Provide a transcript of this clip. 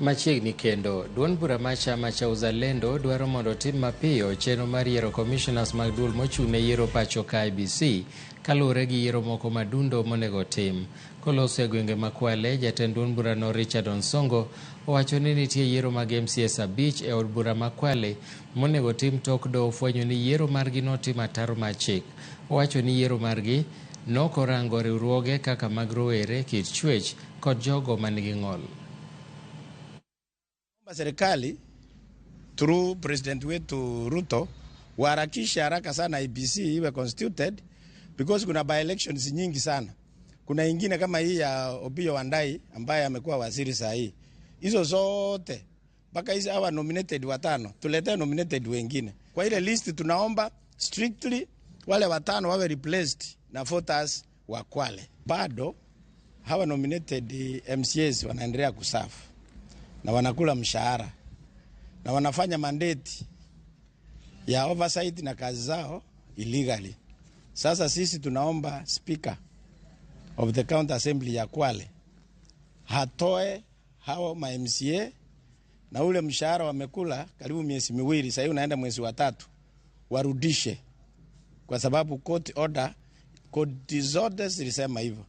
Machiegni kendo, duond bura mar chama cha Uzalendo dwaro mondo otim mapiyo chenro mar yiero commissioners mag duol mochung' ne yiero pacho ka IEBC kaluwore gi yiero moko madundo monego otim. Koloso e gwenge ma Kwale, jatend duond burano Richard Onsongo owacho ni nitie yiero mag MCAs 5 e od bura ma Kwale monego otim tok doho fwenyo ni yiero margi notim ataro mar chik. Owacho ni yiero margi nokorango riwruoge kaka mag rowere, kit chwech kod jogo manigi ng'ol. Serikali through president wetu Ruto waharakishe haraka sana IEBC iwe constituted because kuna by elections nyingi sana. Kuna ingine kama hii ya Opiyo Wandayi ambaye amekuwa waziri saa hii. Hizo zote mpaka hizi hawa nominated 5, tuletee nominated wengine. Kwa ile list tunaomba strictly wale 5 wawe replaced na voters wa Kwale. Bado hawa nominated MCAs wanaendelea kuserve na wanakula mshahara na wanafanya mandate ya oversight na kazi zao illegally. Sasa sisi tunaomba Speaker of the County Assembly ya Kwale hatoe hao ma MCA na ule mshahara wamekula karibu miezi 2, sasa unaenda mwezi wa 3, warudishe, kwa sababu court order, court zote zilisema hivyo.